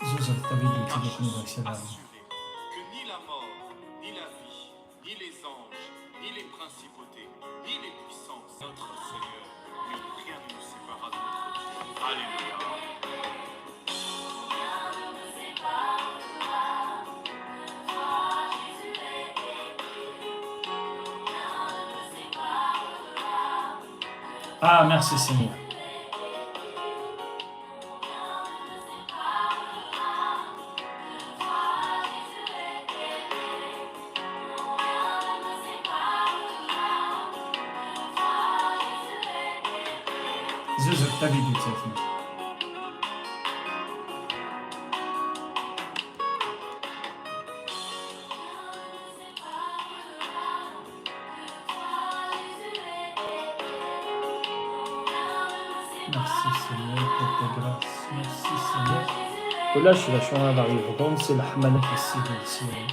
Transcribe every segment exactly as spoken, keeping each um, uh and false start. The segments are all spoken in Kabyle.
Zuzeɣ tavidyut-agi akken ad ak-tt-id-awiɣ. Que ni la mort, ni la vie, ni les anges, ni les principautés, ni les puissances, notre Seigneur, nul rien ne nous séparera de notre Dieu. Alléluia. Ah, merci Seigneur. Zuzeɣ tavidyut-agi. Merci Seigneur pour ta grâce. Merci Seigneur. Ulac d acu ara ɣ-yebḍun si leḥmala-k a Sidi Lsiri.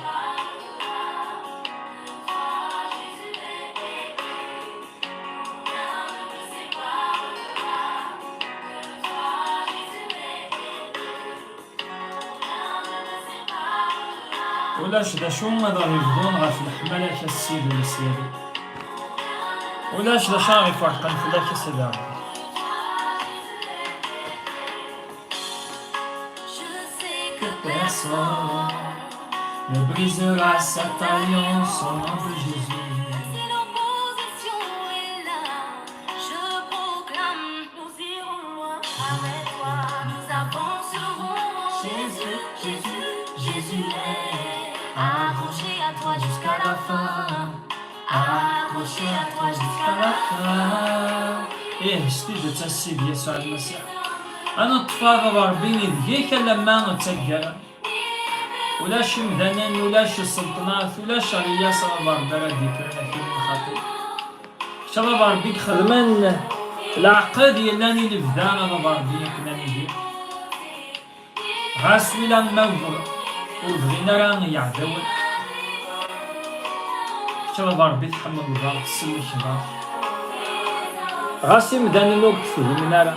Ulac d acu ad aɣ-yebḍun ɣef leḥmala-k a Sidi Lsiri. Ulac d acu ara ɣ-iferqen fell-ak a Sidi Ṛebbi. Que personne ne brisera cette alliance au nom de Jésus. Je proclame, nous irons loin avec toi, nous avancerons. Jésus, Jésus, Jésus est accroché à toi jusqu'à la fin. Accroché à toi jusqu'à la fin. Ih, s tidet a Sidi Yasuɛ Lmasiḥ. Ad neṭṭef a Baba Ṛebbi deg-k alamma d taggara. Ulac imdanen, ulac sselṭnat, ulac ɣiyas a Baba Ṛebbi ara d-yekkren akkin i lxaṭi. Kečč a Baba Ṛebbi ixedmen leɛqed yellan i lebda a Baba Ṛebbi akken ad nili. Ɣas wila ma ur bɣin ara yeɛdawen, kečč a Baba Ṛebbi tḥemmleḍ-aɣ, tsellkeḍ-aɣ. Ɣas imdanen ur k-fhimen ara,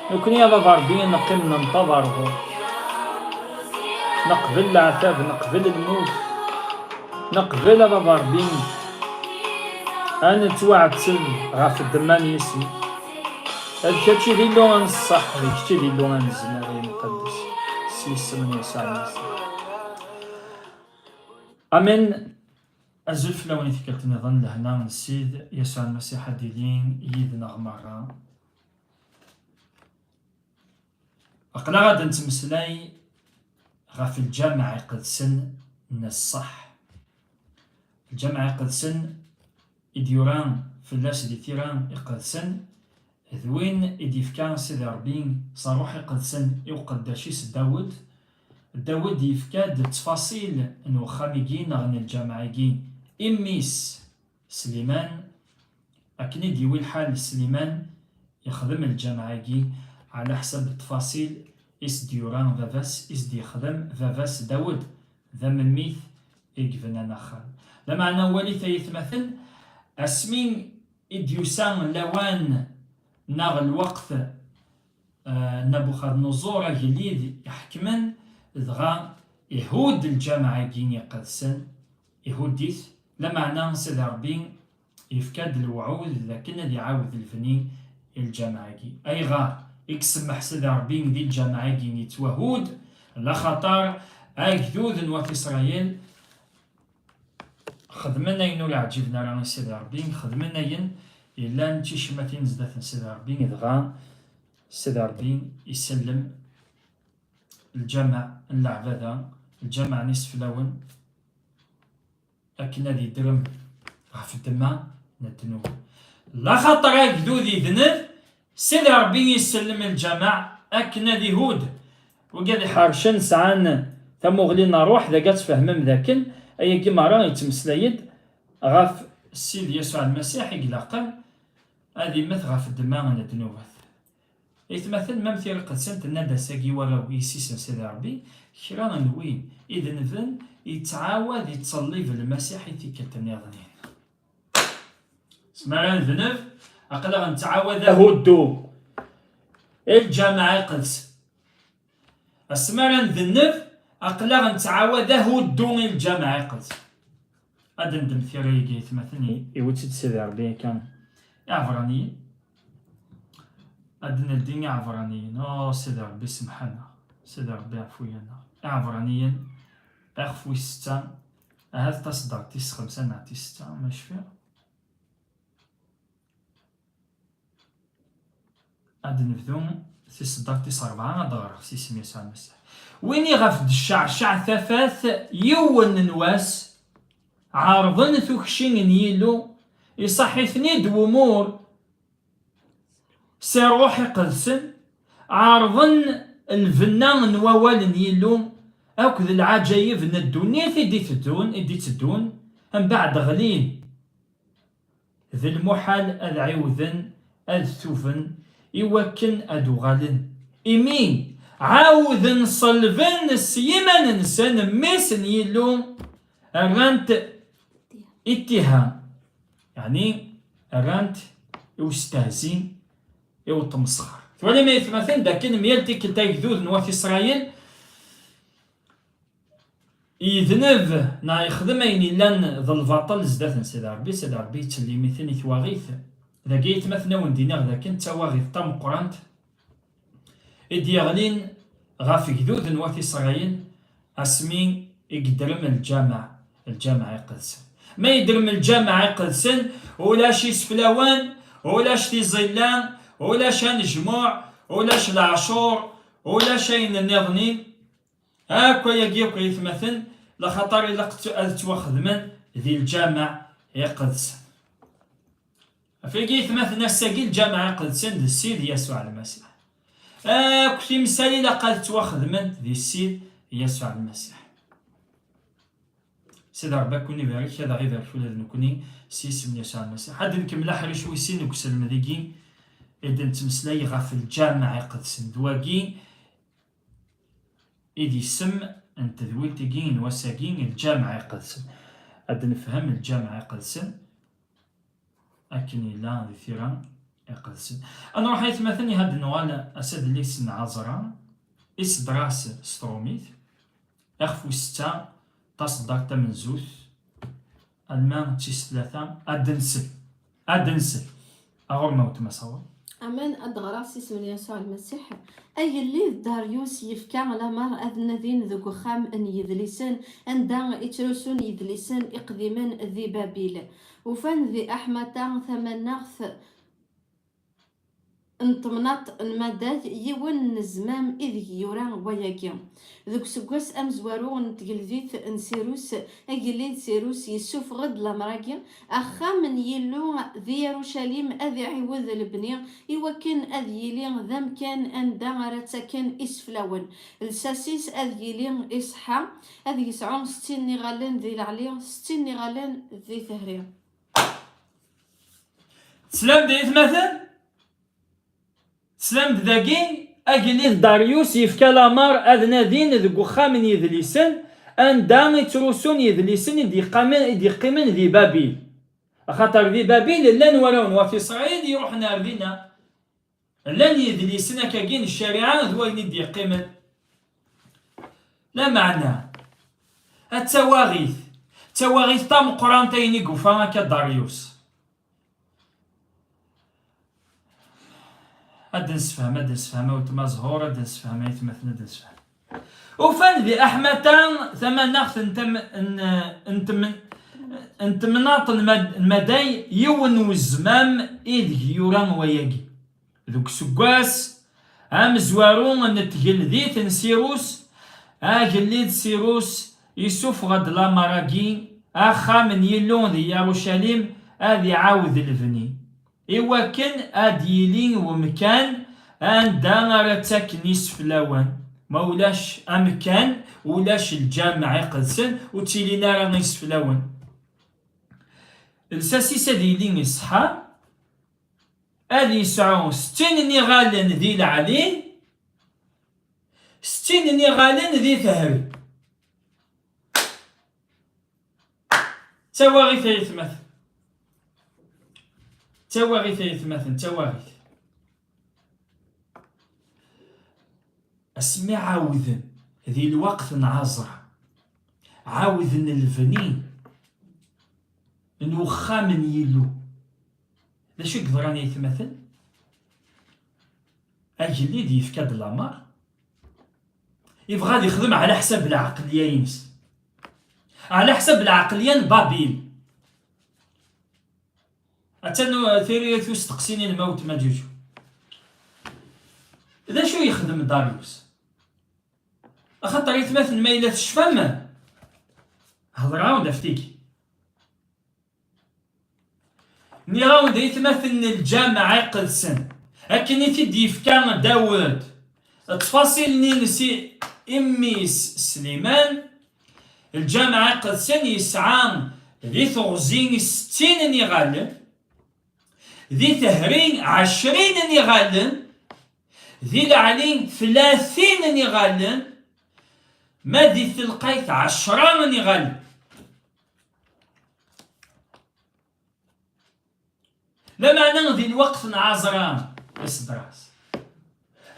nekkni a Baba Ṛebbi neqqim nenṭaḍ ar ɣur-k. Neqbel leɛtab, neqbel lmut, neqbel a Baba Ṛebbi ad nettwaɛetteb ɣef ddemma n yisem. D kečč i d Illu n ṣṣeḥ, d kečč i d Illu n zzman, ay Imqeddes, s yisem n Yasuɛ Lmasiḥ. Amen. Azul fell-awen i tikkelt nniḍen, lehna n Ssid Yasuɛ Lmasiḥ ad d-tili yid-neɣ merra. Aql-aɣ ad nettmeslay ɣef lǧameɛ iqedsen n ṣṣeḥ. Lǧameɛ iqedsen i d-yura fell-as di tira iqedsen, d win i d-yefka Sidi Ṛebbi s Ṛṛuḥ Iqedsen i uqeddac-is Dawed. Dawed yefka-d ttfaṣil n uxxam-igi neɣ n lǧameɛ-igi i mmi-s Sliman. Akken i d-yiwi lḥal, Sliman yexdem lǧameɛ-agi ɛla ḥsab ttfaṣil i s-d-yura baba-s, i s-d-yexdem baba-s Dawed, d amemmit i yebnan axxam. Lameɛna walit ay atmaten, asmi i d-yusa lawan neɣ lweqt, eh, Nabuxadnuẓur agellid iḥekmen, dɣa ihudd lǧameɛ-agi iqedsen, ihudd-it, lameɛna Sidi Ṛebbi yefka-d lewɛud d akken ad iɛawed lebni i lǧameɛ-agi. Ayɣer i isemmeḥ Sidi Ṛebbi di lǧameɛ-agi yettwahudd? Laxaṭer agdud n wat Isṛayil xedmen ayen ur ɛǧiben ara i Sidi Ṛebbi, xedmen ayen yellan d ticmatin zdat n Sidi Ṛebbi, dɣa Sidi Ṛebbi isellem lǧameɛ n leɛbada, lǧameɛ n iseflawen, akken ad idrem ɣef ddemma n ddnub. Laxaṭer agdud idneb, Sidi Ṛebbi isellem lǧameɛ akken ad ihudd. Wigad iḥercen sɛan tamuɣli n ṛṛuḥ, dagi ad tfehmem dakken ayagi merra yettmeslay-d ɣef Ssid Yasuɛ Lmasiḥ i ilaqen ad immet ɣef ddemma n ddnubat. Aytmaten, mam Tira Iqedsen tenna-d ass-agi i warraw yessi-s n Sidi Ṛebbi, kra n win idenben yettɛawad yettṣellib Lmasiḥ i tikkelt nniḍen. Asmi ara nedneb, aql-aɣ nettɛawad ahuddu. i lǧameɛ iqedsen. Asmi ara ndenneb, aql-aɣ nettɛawad ahuddu i lǧameɛ iqedsen. Ad ndem tira-agi, aytmaten, i-, iwet-id Sidi Ṛebbi akka iɛebṛaniyen. Ad d-neldi iɛebṛaniyen. Oh, Sidi Ṛebbi, semḥ-aneɣ. Sidi Ṛebbi, ɛfu-yaneɣ. Iɛebṛaniyen, ixef wis setta, ahat taṣeddart tis xemsa neɣ tis setta, ma cfiɣ. Ad nebdu si tseddart tis ṛebɛa, ad d-ɣreɣ s yisem Yasuɛ Lmasiḥ. Win iɣef d-tecceɛceɛ tafat yiwen n wass, ɛerḍen tukci n Yillu, iṣaḥ-iten-id wumur si Ṛṛuḥ Iqedsen, ɛerḍen lbenna n wawal n Yillu akked lɛaǧayeb n ddunit i d-iteddun, i d-iteddun, mbeɛd ɣlin. D lmuḥal ad ɛiwden ad tuben i wakken ad uɣalen. Imi ɛawden ṣellben s yiman-nsen mmi-s n Yillu, rran-t i ttiha, yeɛni rran-t i ustehzi, i utmesxer. Twalam ay atmaten, d akken myal tikkelt agdud n wat Isṛayil yedneb neɣ yexdem ayen yellan d lbaṭel zdat n Sidi Ṛebbi, Sidi Ṛebbi yettellimi-ten i twaɣit. Dagi, aytmaten, a wen-d-iniɣ d akken d tawaɣit tameqqrant i d-yeɣlin ɣef gdud n wat Isṛayil asmi i yedrem lǧameɛ, lǧameɛ iqedsen. Ma yedrem lǧameɛ iqedsen, ulac iseflawen, ulac tiẓilla, ulac anejmuɛ, ulac leɛcur, ulac ayen nniḍen. Akk ayagi akk, ay atmaten, laxaṭer ilaq t-, ad ttwaxedmen di lǧameɛ iqedsen. Ɣef wagi, ay atmaten, ass-agi lǧameɛ iqedsen d Ssid Yasuɛ Lmasiḥ. Akk timsal ilaq ad ttwaxedment di Ssid Yasuɛ Lmasiḥ. Sidi Ṛebbi ad ken-ibarek, ad aɣ-ibarek ula d nekkni s yisem n Yasuɛ Lmasiḥ. Ad nkemmel aḥric wis sin deg uselmed-agi i d-nettmeslay ɣef lǧameɛ iqedsen. D wagi i d isem n tedwilt-agi n wass-agi, lǧameɛ iqedsen. Ad nefhem lǧameɛ iqedsen akken yella di tira iqedsen. Ad nruḥ, ay atmaten, ad nuɣal s adlis n Ɛaẓra, iseddar-as s tṛumit, ixef wis setta, taṣeddart tamenzut, alma d tis tlata, ad d-nsel, ad d-nsel. Aɣur-m a weltma Sawa. Amen, ad d-ɣreɣ s isem n Yasuɛ Lmasiḥ. Agellid Daryus yefka lamer ad nadin deg uxxam n yedlisen, anda i ttrusun yedlisen iqdimen di Babil. Ufan di Aḥmata tamaneɣt n temnaḍt n Maday yiwen n zzmam ideg yura wayagi. Deg useggas amezwaru n tgeldit n Sirus, agellid Sirus yessufeɣ-d lamer-agi, axxam n Yillu di Yarucalim ad iɛiwed lebni, iwakken ad yili d amkan anda ara ttaken iseflawen. Lsas-is ad yili iṣeḥḥa, ad yesɛu settin n iɣallen di leɛli, settin n iɣallen di tehri. Teslam-d, ay atmaten? Teslam-d dagi? Agellid Daryus yefka lamer ad nadin deg uxxam n yedlisen, anda i ttrusun yedlisen i d-yeqqimen, i d-yeqqimen di Babil. Axaṭer di Babil llan warraw n wat Isṛayil iruḥen ar dinna. Llan yedlisen akkagi n ccariɛa d wayen i d-yeqqimen. Lameɛna, d tawaɣit, d tawaɣit tameqqrant ayen i yufa akka Daryus. Ad d-nsefhem, ad d-nsefhem a weltma Zhur, ad d-nsefhem a yetmaten, ad d-nsefhem. Ufan di Aḥmata tamaneɣt n tam-, n, n tem-, n temnaḍt n Mad-, n Maday yiwen n wezmam ideg yura wayagi. Deg useggas amezwaru n tgeldit n Sirus, agellid Sirus yessufeɣ-d lamer-agi, axxam n Yillu di Yarucalim ad iɛawed lebni, iwakken ad yili wemkan anda ara ttaken iseflawen. Ma ulac amkan, ulac lǧameɛ iqedsen, ur ttilin ara iseflawen. Lsas-is ad yili iṣeḥḥa, ad yesɛu settin n iɣallen di leɛli, settin n iɣallen di tehri. D tawaɣit ay atmaten. D tawaɣit ay atmaten, d tawaɣit. Asmi ɛawden di lweqt n Ɛazra, ɛawden lebni n uxxam n Yillu. D acu i yeḍran, ay atmaten? Agellid yefka-d lamer, yebɣa ad ixdem ɛla ḥsab lɛeqliya-ines, ɛla ḥsab lɛeqliya n Babil. Attan tiri tusteqsinin ma weltma Ǧuǧu. D acu yexdem Darius? Axaṭer, ay atmaten, ma yella tecfam, hedreɣ-awen-d ɣef tigi. Nniɣ-awen-d, ay atmaten, n lǧameɛ iqedsen, akken i t-id-yefka Dawed, ttfaṣil-nni-ines i, i mmi-s Sliman. Lǧameɛ iqedsen yesɛa di teɣzi settin n iɣallen, di tehri ɛecrin n iɣallen, di leɛli tlatin n iɣallen, ma di telqayt ɛecra n iɣallen. Lameɛna di lweqt n Ɛazra, isedras,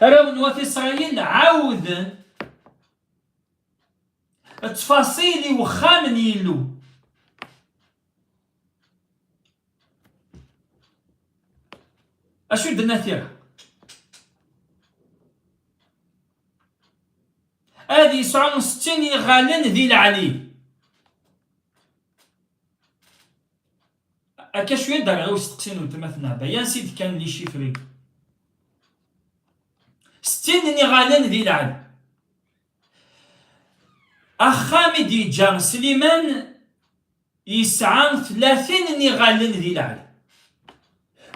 arraw n wat Isṛayil ɛawden ttfaṣil i wexxam n Yillu. Acu i d-tenna tira? Ad yesɛu settin iɣallen di leɛli. Akka cwiya d-rreɣ i usteqsi n weltma-tneɣ, baya ansi d-kkan les chiffres-agi. Settin n iɣallen di leɛli. Axxam i d-yeǧǧa Sliman yesɛa tlatin n iɣallen di leɛli.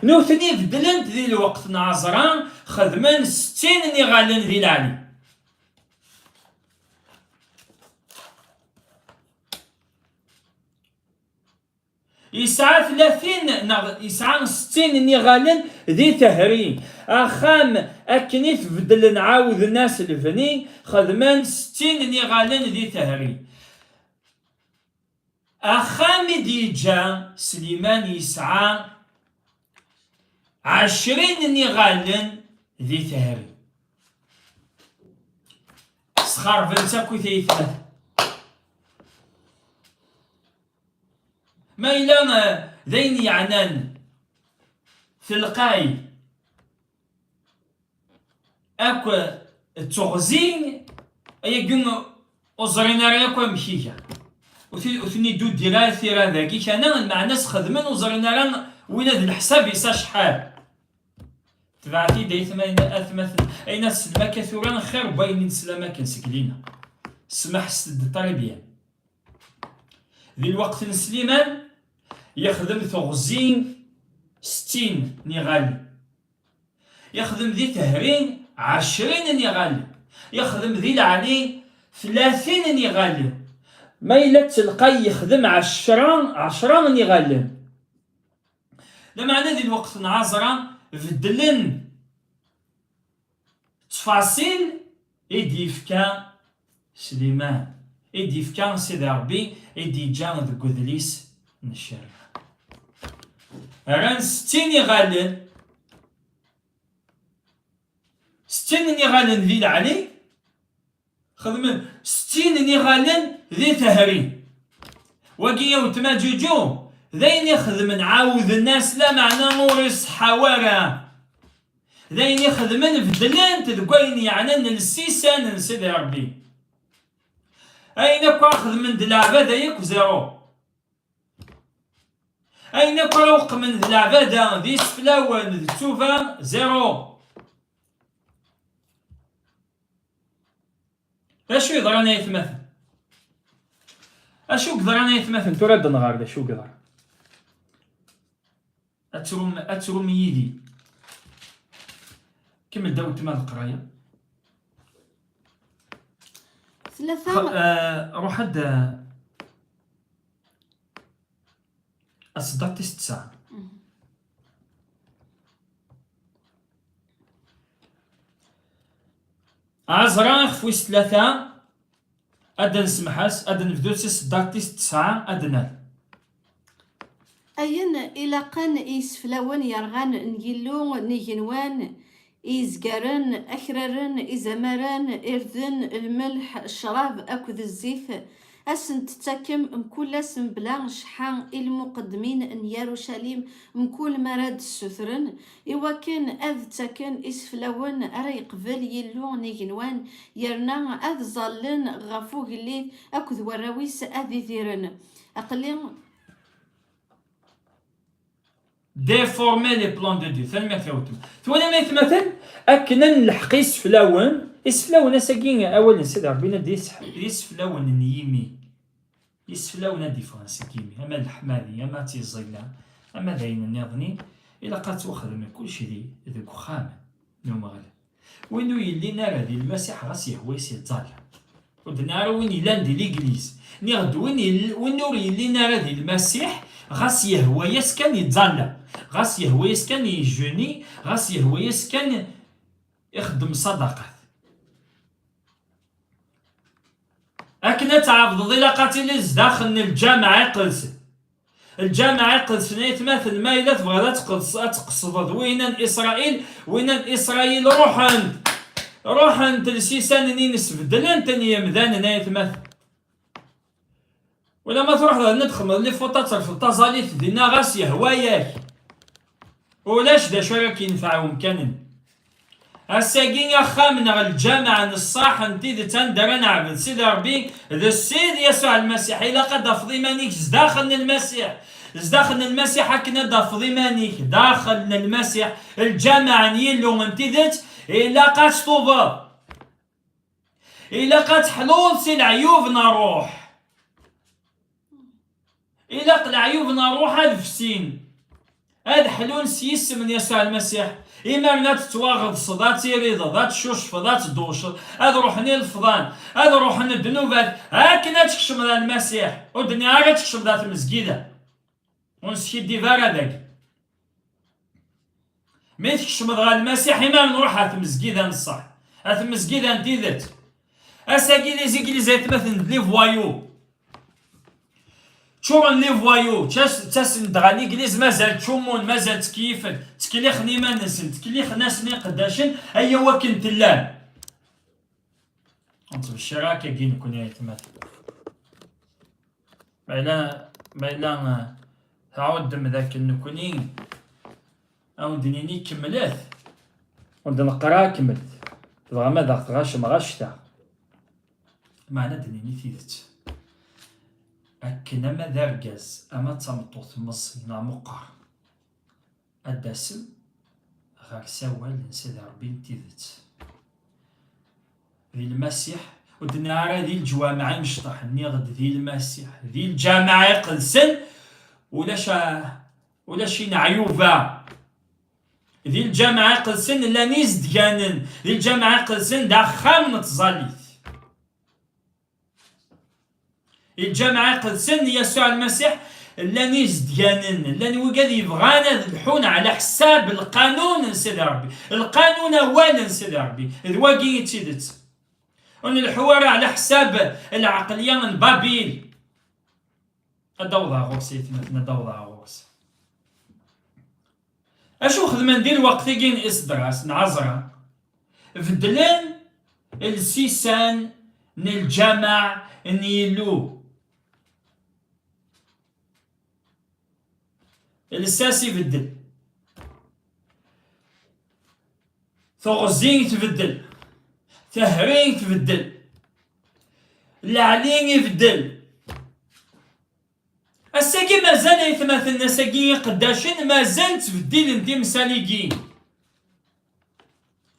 Nutni beddlen-t di lweqt n Ɛazra, xedmen settin n iɣallen di leɛli. Yesɛa tlatin neɣ yesɛa settin n iɣallen di tehri. Axxam akken i t-beddlen, ɛawden-as lebni, xedmen settin n iɣallen di tehri. Axxam i d-yeǧǧa Sliman yesɛa ɛecrin n iɣallen di tehri. Sxerben-tt akk i taytmat. Ma yella, eh, d ayen yeɛnan telqay akk d teɣzi, ayagi ur ẓrin ara akk amek iga. Ur ten-, ur ten-id-uddir ara tira dagi kan, lmeɛna-s xedmen ur ẓrin ara winna d leḥsab-is acḥal. Tebɛet-iyi-d aytma-, atmaten, ayen ad teslem akka tura xir n wayen i neslam akken seg lina. Smaḥset-d très bien. Di lweqt n Sliman, yexdem teɣzi settin n iɣallen. Yexdem di tehri ɛecrin n iɣallen. Yexdem di leɛli tlatin n iɣallen. Ma yella d telqay, yexdem ɛecra, ɛecra n iɣallen. Lameɛna di lweqt n Ɛazra, beddlen ttfaṣil i d-yefka Sliman, i d-yefka Sidi Ṛebbi, i d-yeǧǧa deg udlis n ccariɛa. Rran settin iɣallen, settin n iɣallen di leɛli, xedmen settin n iɣallen di tehri. Wagi, ya weltma Ǧuǧu, d ayen i xedmen, ɛawden-as, lameɛna ur iṣeḥḥa wara. D ayen i xedmen, beddlen-t deg wayen yeɛnan lsisan n Sidi Ṛebbi. Ayen akk ara xedmen d leɛbada yakk, zéro. Ayen akk ara uqmen d leɛbada, d iseflawen, d ttuba, zéro. D acu yeḍran, ay atmaten? Acu yeḍran, ay atmaten? Tura ad nɣer d acu yeḍran. Ad trum, ad trum yid-i. Kemmel-d a weltma leqraya. Tlata. Xa-, eh, ruḥ ad, eh, aṣeddaṭ tis tesɛa. Mhm. Ɛazra ixef wis tlata, ad d-nsemḥas, ad d-nebdu s iṣeddaṭ tis tesɛa, ad d-nal. Ayen ilaqen i yiseflawen yerɣan n Yillu n igenwan, izgaren, akraren, izamaren, irden, lmelḥ, ccrab akked zzit, ad sen-tettakem mkul ass mebla cceḥḥa i lmuqeddmin n Yarucalim mkul mi ara d-ssutren, iwakken ad ttaken iseflawen ara yeqbel Yillu n igenwan, yerna ad ẓallen ɣef ugellid akked warraw-is ad idiren. Aql-i Déformer les plans de Dieu. Tanemmirt a weltma. Twalam aytmaten akken ad nelḥeq iseflawen, iseflawen ass-agi awal n Sidi Ṛebbi ad d-iseḥ. Iseflawen n yimi, iseflawen ad d-iffɣen seg yimi, ama d leḥmadi, ama d tiẓilla, ama d ayen nniḍen, ilaq ad ttwaxdem kullec di, deg uxxam n Umeɣlal. Win ur yellin ara di Lmasiḥ, ɣas yehwa-yas yettẓalla. Ur d-nniɣ ara win yellan di ligliz. Nniɣ-d win, yell- win ur yellin ara di Lmasiḥ, ɣas yehwa-yas kan yettẓalla. Ɣas yehwa-yas kan yejjuni, ɣas yehwa-yas kan ixeddem ṣadaqat. Akken ad tɛebdeḍ, ilaq ad tiliḍ zdaxel n lǧameɛ iqedsen. Lǧameɛ iqedsen, aytmaten, ma yella tebɣiḍ ad tqeḍs- ad tqesdeḍ winna n Isṛayil, winna n Isṛayil ruḥen-d, ruḥen-d lsisan-nni-ines, beddlen-ten yemdanen, aytmaten. Wala ma truḥeḍ ad txedmeḍ lifuṭa, ad terfeḍ taẓallit dinna, ɣas yehwa-yak. Ulac d acu ara k-yenfeɛ umkan-nni. Ass-agi axxam neɣ lǧameɛ n ṣṣaḥ n tidet anda ara neɛbed Sidi Ṛebbi d Ssid Yasuɛ Lmasiḥ. Ilaq ad d-tafeḍ iman-ik zdaxel n Lmasiḥ. Zdaxel n Lmasiḥ, akken ad d-tafeḍ iman-ik daxel n Lmasiḥ, lǧameɛ n Yillu n tidet, ilaq ad tuḍeḍ. Ilaq ad teḥluḍ si leɛyub n ṛṛuḥ. Ilaq leɛyub n ṛṛuḥ ad fsin, ad ḥlun s yisem n Yasuɛ Lmasiḥ. Imiren ad tettwaɣeḍseḍ, ad tirideḍ, ad tcucfeḍ, ad tdewceḍ, ad ruḥen ilefḍan, ad ruḥen ddnubat, akken ad tkecmeḍ ar Lmasiḥ. Ur d-nniɣ ara ad tkecmeḍ ar tmezgida. Ur neskiddib ara dagi. Mi tkecmeḍ ɣer Lmasiḥ, imiren ruḥ ar tmezgida n ṣṣeḥ, ar tmezgida n tidet. Ass-agi les églises, aytmaten, d les voyous. Ččuren les voyous, ttas- ttasen-d ɣer ligliz, mazal ttcummun, mazal ttkeyyifen, ttkellixen iman-nsen, ttkellixen-asen iqeddacen, aya wakken tellam. Ur nettbecciṛ ara akkagi nekkni, aytmaten. Ma yella, ma yella, eh, tɛuddem dakken nekkni, ad wen-d-nini kemmlet. Ur d-neqqar ara kemmlet. Tebɣam ad aɣ-tɣacem, ɣacet-aɣ. Meɛna ad d-nini tidet. Akken ama d argaz, ama d tameṭṭut, meẓẓi neɣ meqqer, ad d-tasem ɣer sawal n Sidi Ṛebbi n tidet. Di Lmasiḥ, ur d-nniɣ ara di leǧwameɛ imecṭaḥ, nniɣ-d di Lmasiḥ, di lǧameɛ iqedsen, ulac a, ulac ineɛyuba. Di lǧameɛ iqedsen llan izedganen, di lǧameɛ iqedsen d axxam n tẓallit. Di lǧameɛ iqedsen n Yasuɛ Lmasiḥ llan izedganen, llan wigad yebɣan ad lḥun ɛla ḥsab lqanun n Sidi Ṛebbi, lqanun awal n Sidi Ṛebbi, d wagi i d tidet. Ur nleḥḥu ara ɛla ḥsab lɛeqliya n Babil. Ad d-awḍeɣ ɣur-s, aytmaten, ad d-awḍeɣ ɣur-s. Acu xedmen di lweqt-agi n Isdras, n Ɛezra? Beddlen lsisan n lǧameɛ n Yillu. Lsas ibeddel. Teɣzi tbeddel. Tehri tbeddel. Leɛli ibeddel. Ass-agi mazal, aytmaten, ass-agi iqeddacen mazal ttbeddilen timsal-igi.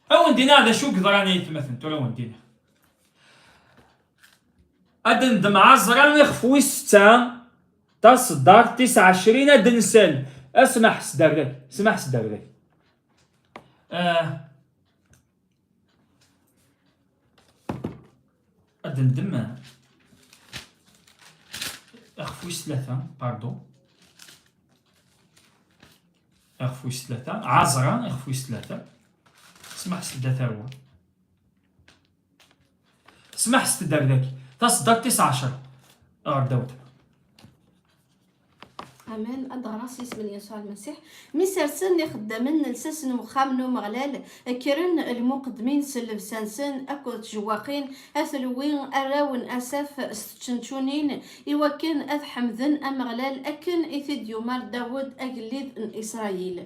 Ad wen-d-iniɣ d acu i yeḍran, aytmaten, tura ad wen-d-iniɣ. Ad d-neddem Ɛezra ixef wis setta, taṣeddart tis ɛecrin, ad d-nsel. Asmaḥ s dderrek, smaḥ s dderrek. Ah, Ad d-neddem ixef wis tlata, pardon. Ixef wis tlata, Ɛezra, ixef wis tlata. Smaḥ s dda tarwa. Smaḥ s tderdaki. Taṣeddart tis ɛecra. Ɣer ddaw tama. Amen. Ad ɣreɣ s yisem n Yasuɛ Lmasiḥ. Mi sersen ixeddamen n lsas n uxxam n Umeɣlal, kkren lmuqeddmin s llebsa-nsen akked tjewwaqin, atlewwi arraw n Asaf s tčenčunin, iwakken ad ḥemden Ameɣlal akken i t-id-yumar Dawed, agellid n Isṛayil.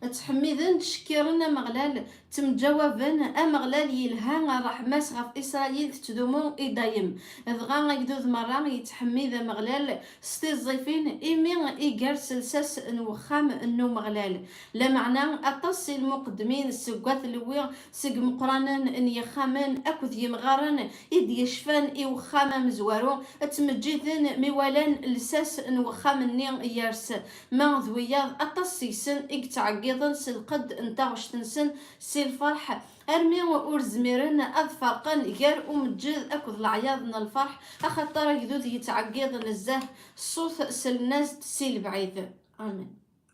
Ttḥemmiden, ttcekkiren Ameɣlal, ttemǧawaben: Ameɣlal yelha, ṛṛeḥma-s ɣef Isṛayil tettdumu i dayem. Dɣa agdud merra yettḥemmid Ameɣlal s tiẓẓifin, imi iger s lsas n wexxam n Umeɣlal. Lameɛna, aṭas si lmuqeddmin seg At Lewwi, seg imeqqranen n yexxamen akked yimɣaren i d-yecfan i wexxam amezwaru, ttmeǧǧiden mi walan lsas n wexxam-nni yers. Ma d wiyaḍ, aṭas seg-sen i yettɛeggiḍen s lqedd n taɣect-nsen si lferḥ, armi ur zmiren ad ferqen gar umeǧǧed akked leɛyaḍ n lferḥ, axaṭer agdud yettɛeggiḍ nezzeh, ṣṣut sellen-as-d si lebɛid. Amen.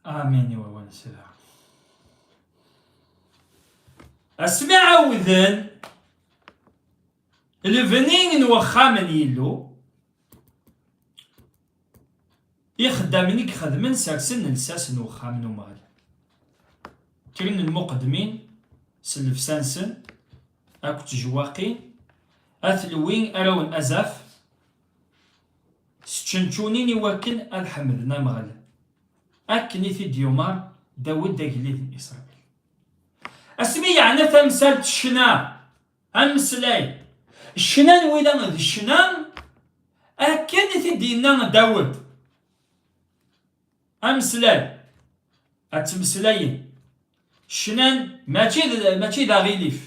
Amen i wawal n Sidi Ṛebbi. Asmi ɛawden lebni n wexxam n Yillu, ixeddamen i ixedmen sersen lsas n wexxam n Umeɣlal. Kkren lmuqeddmin s llebsa-nsen akked tjewwaqin, atlewwi arraw n Azaf s tčenčunin iwakken ad ḥemden Ameɣlal, akken i t-id-yumar Dawed, agellid n Isṛayil. Asmi yeɛna tamsalt ccna, ameslay, ccna n wila d ccna, akken i t-id-yenna Dawed. Ameslay, ad ttmeslayen. Ccna mačči d, mačči d aɣilif.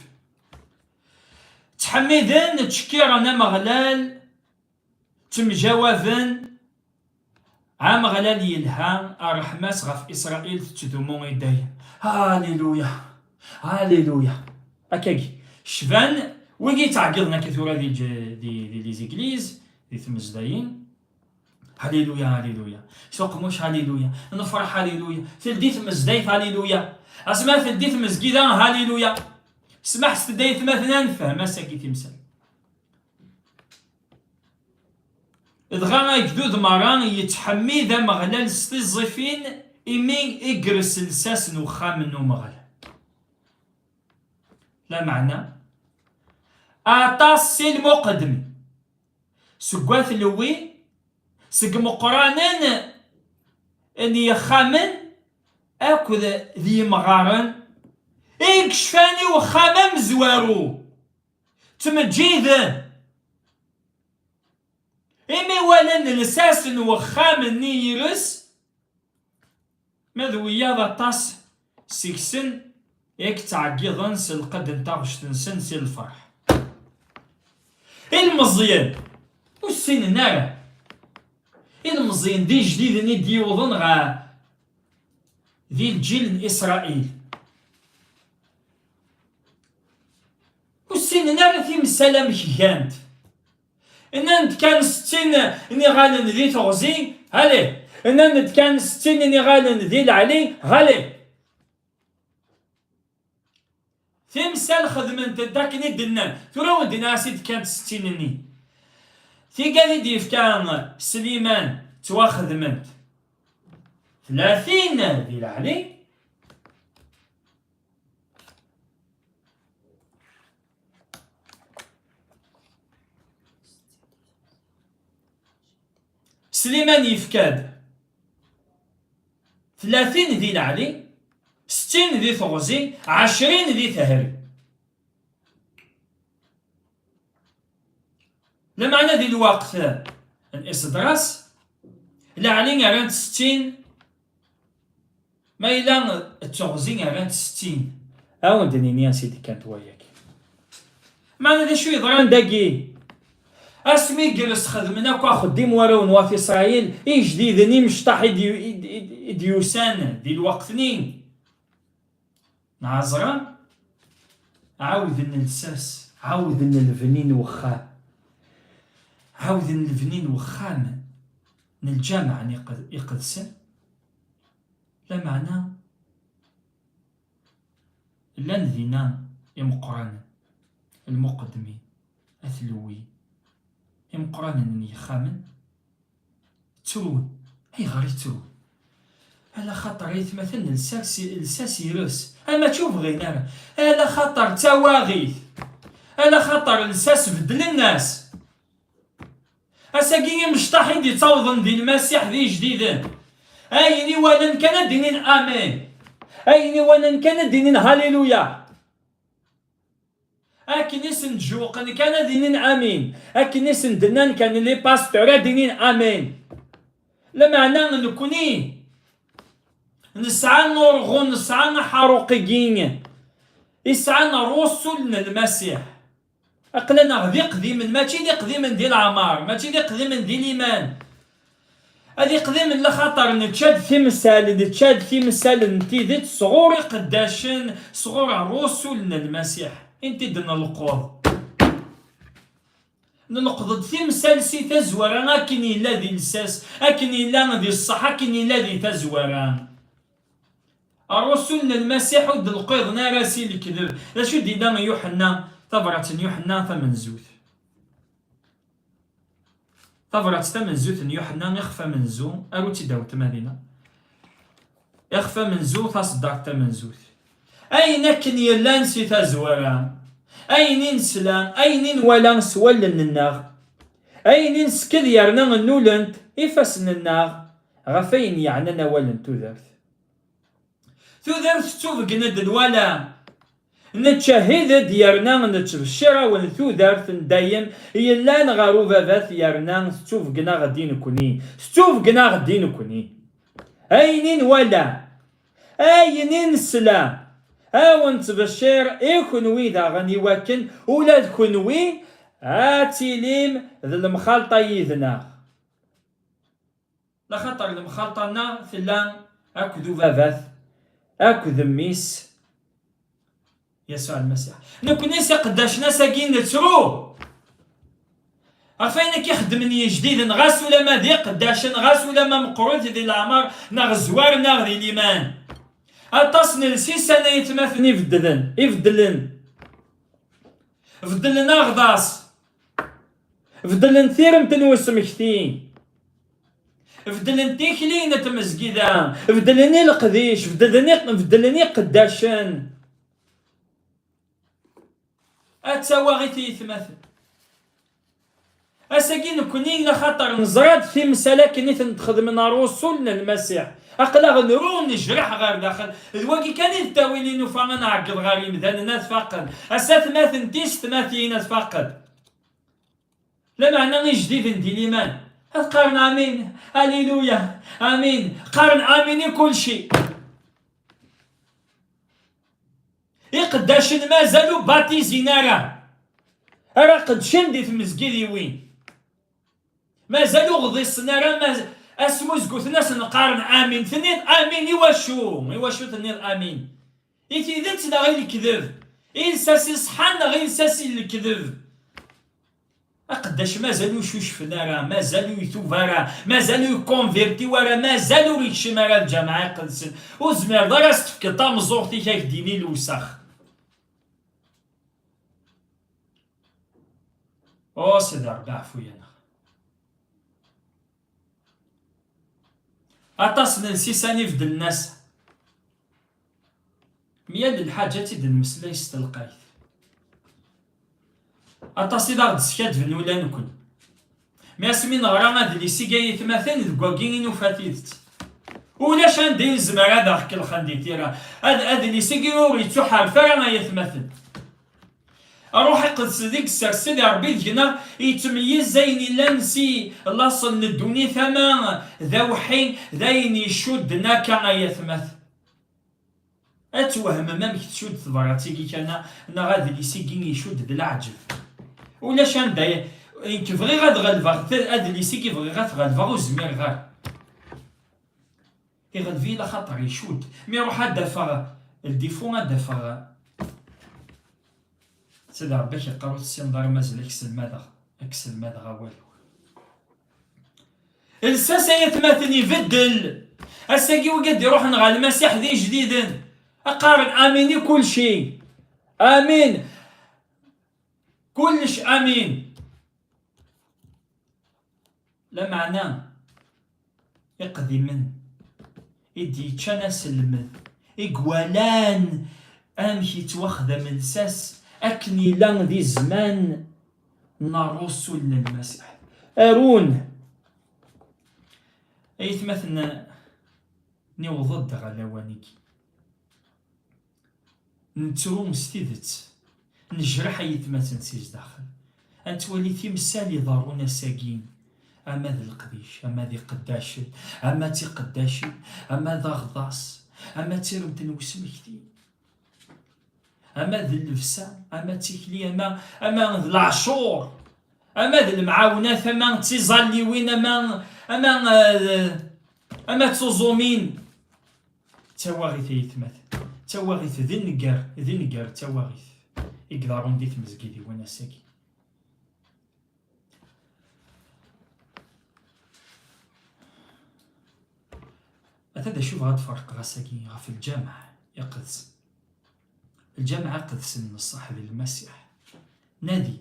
Ttḥemmiden, ttcekkiren Ameɣlal, ttemjawaben: Ameɣlal yelha, ṛṛeḥma-s ɣef Isṛayil tettdumu i dayem. Haliluya! Haliluya! Akkagi, cban wigi yettɛeggiḍen akka tura di, di, di les églises, di tmezdayin. Haliluya, haliluya. S uqmuc, haliluya. Nefreḥ, haliluya. Teldi tmezdayt, haliluya. Asma teldi tmezgida, haliluya. Smaḥ s tedda yetmaten, ad nefhem ass-agi timsal. Dɣa agdud merra yettḥemmid Ameɣlal s tiẓẓifin, imi igres lsas n uxxam n Umeɣlal. Lameɛna, aṭas si lmuqeddmin, seg At Lewwi, seg imeqqranen n yexxamen akked d yimɣaren i yecfan i uxxam amezwaru, ttmeǧǧiden imi walan lsas n wexxam-nni yires. Ma d wiyaḍ, aṭas seg-sen i yettɛeggiḍen s lqedd n taɣect-nsen si lferḥ. Ilmeẓyen ur ssinen ara. Ilmeẓyen d ijdiden i d-yiwḍen ɣer, di lǧil n Isṛayil. Ur ssinen ara timsal amek gant. Nnan-d kan settin n iɣallen di teɣzi, allez. Nnan-d kan settin n iɣallen di leɛli, allez. Timsal xedment-d akken i d-nnan. Tura ur d-nniɣ as i d-kkant settin-nni. Tigad i d-yefka Sliman ttwaxedment tlatin di leɛli. Sliman yefka-d tlatin di leɛli, settin di teɣzi, ɛecrin di tehri. Lameɛna di lweqt n Isdras, leɛli rran-t settin, ma yella d teɣzi rran-t settin. Ad awen-d-nini ansi d-kkant wayagi. Meɛna d acu yeḍran dagi? Asmi gres xedmen akk axeddim warraw n wat Isṛayil, ijdiden imecṭaḥ i d-yu-, i d-, i d-, i d-yusan di lweqt-nni n Ɛezra, ɛawden lsas, ɛawden lebni n wexxam, ɛawden lebni n wexxam n lǧameɛ n iqed-, iqedsen. Lameɛna llan dinna imeqqranen, lmuqeddmin, at lewwi, imeqqranen n yexxamen, ttrun. Ayɣer i ttrun? Ala xaṭer aytmaten lsas, lsas ires, ama mačči ur bɣin ara. Ala xaṭer d tawaɣit. Ala xaṭer lsas beddlen-as. Ass-agi imecṭaḥ i d-ittawḍen di Lmasiḥ d ijdiden. Ayen i walan kan ad d-inin amen. Ayen i walan kan ad d-inin haliluya. Akken i sen-d-jewqen kan ad inin amin. Akken i sen-d-nnan kan les pasteurs ad inin amin. Lameɛna nekni nesɛa urɣu, nesɛa aḥaruq-agi yesɛan ṛṛusul n Lmasiḥ. Aql-aneɣ d iqdimen, mačči d iqdimen di leɛmer, mačči d iqdimen di liman. Ad iqdimen laxaṭer nečča-d timsal, nečča-d timsal n tidet sɣur iqeddacen, sɣur ṛṛusul n Lmasiḥ. Inti d-nelqeḍ. Nleqḍ-d timsal si tazwara akken yella di lsas, akken yella di ṣṣeḥ, akken yella di tazwara. Ṛṛusul n Lmasiḥ ur d-lqiḍen ara si lekdeb. D acu d-yenna Yuḥenna, tabrat n Yuḥenna tamenzut? Tabrat tamenzut n Yuḥenna, ixef amenzu, aru-tt-id a weltma Dina. Ixef amenzu, taṣeddart tamenzut. Ayen akken yellan si tazwara, ayen i nesla, ayen i nwala s wallen-nneɣ, ayen i nsekd yerna nnulent ifassen-nneɣ ɣef ayen yeɛnan awal n tudert. Tudert tettubgen-d nwala. Nettcehhid-d yerna nettbeccir-awen tudert n dayem yellan ɣer ubabat yerna tettubgen-aɣ-d i nekni. Tettubgen-aɣ-d i nekni. Ayen i nwala, ayen i nesla, a wen-ttbeccir i kenwi daɣen iwakken ula d kenwi ad tilim d lemxalṭa yid-neɣ. Laxaṭer lemxalṭa-nneɣ tella akked ubabat, akked mmi-s, Yasuɛ Lmasiḥ. Nekni s iqeddacen ass-agi nettru ɣef wayen akka ixeddmen yijdiden, ɣas ulama d iqeddacen, ɣas ulama meqqrit di leɛmer, neɣ zwaren-aɣ di liman. Aṭas n lsisan ay atmaten ibeddlen, ibeddlen. Beddlen aɣḍas. Beddlen tiremt n usmekti. Beddlen tikli n tmezgida. Beddlen i leqdic. Beddlen i, beddlen iqeddacen. Ad tawaɣit i yetmaten. Ass-agi nekni, laxaṭer neẓra-d timsal akken i tent-xedmen ṛṛusul n Lmasiḥ. Aql-aɣ nru, nejreḥ ɣer daxel. D wagi kan i d ttawil i nufa ad nɛeggeḍ ɣer yimdanen ad faqen. Ass atmaten tisetmatin ad faqen. Lameɛna ijdiden di liman ad qqaren amin, aliluya, amin. Qqaren amin i kulci. Iqeddacen mazal ur batizin ara. Ara qeddcen di tmezgidiwin. Mazal ur ɣḍisen ara, maz-, asmuzgut-nsen qqaren amin. Tenniḍ amin i wacu? I wacu tenniḍ amin? I tidet neɣ i lekdeb? I lsas iṣeḥḥan neɣ i lsas i lekdeb? Aqeddac mazal ur cucfen ara, mazal ur itub ara, mazal ur ikonvirti ara, mazal ur ikcim ara lǧameɛ iqedsen. Ur tezmireḍ ara ad s-tefkeḍ tameẓẓuɣt-ik ad k-d-yini lewsex. O Sidi Ṛebbi, ɛfu-yaneɣ. Aṭas n lsisan ibeddlen ass-a. Myal lḥaǧa ad tt-id-nmeslay s telqayt. Aṭas i d aɣ-d-skadben ula nekni. Mi asmi neɣra adlis-agi ay atmaten, deg wagi i nufa tidet. Ulac anda i nezmer ad aɣ-kellxen di tira. Ad, adlis-agi ur yettuḥerref ara ay atmaten. Ṛṛuḥ iqedsen i yessers Sidi Ṛebbi deg-neɣ yettmeyyiz ayen illan si laṣel n ddunit ama d awḥi, d ayen icudden akka ay atmaten. Ad twehmem amek tcudd tebrat-agi kan, neɣ adlis-agi icudd d leɛǧeb. Ulac anda i, nekk bɣiɣ ad ɣelbeɣ, t-, adlis-agi bɣiɣ ad t-ɣelbeɣ, ur zmireɣ ara. Iɣleb-iyi laxaṭer icudd. Mi ruḥ ad d-afeɣ ldifu, ad d-afeɣ. Sidi Ṛebbi ak-iqqar ur tessineḍ ara, mazal ad k-selmadeɣ, ad k-selmadeɣ awal-iw. Lsas ay atmaten ibeddel. Ass-agi wigi d-iruḥen ɣer Lmasiḥ d ijdiden. Qqaren amin i kulci. Amin. Kullec amin. Lameɛna iqdimen, i d-yeččan aselmed, i iwalan amek yettwaxdam lsas akken yella di zzman n ṛṛusul n Lmasiḥ. Arun, aytmaten, niweḍ-d ɣer lawan-agi. Nettru s tidet, nejreḥ aytmaten si zdaxel. Ad nettwali timsal iḍerrun ass-agi, ama d leqdic, ama d iqeddacen, ama d tiqeddacin, ama d aɣḍas, ama d tiremt n usmekti, ama d llebsa, ama d tikli, ama, ama d leɛcur, ama d lemɛawnat, ama d tiẓalliwin, ama, ama, eh, ama d tuẓumin. D tawaɣit, ay atmaten. D tawaɣit, d nnger, d nnger, d tawaɣit i iḍerrun di tmezgidiwin ass-agi. Ata d acu bɣa ad ferqeɣ ass-agi ɣef lǧameɛ iqedsen. Lǧameɛ iqedsen n ṣṣeḥ d Lmasiḥ. Nadi.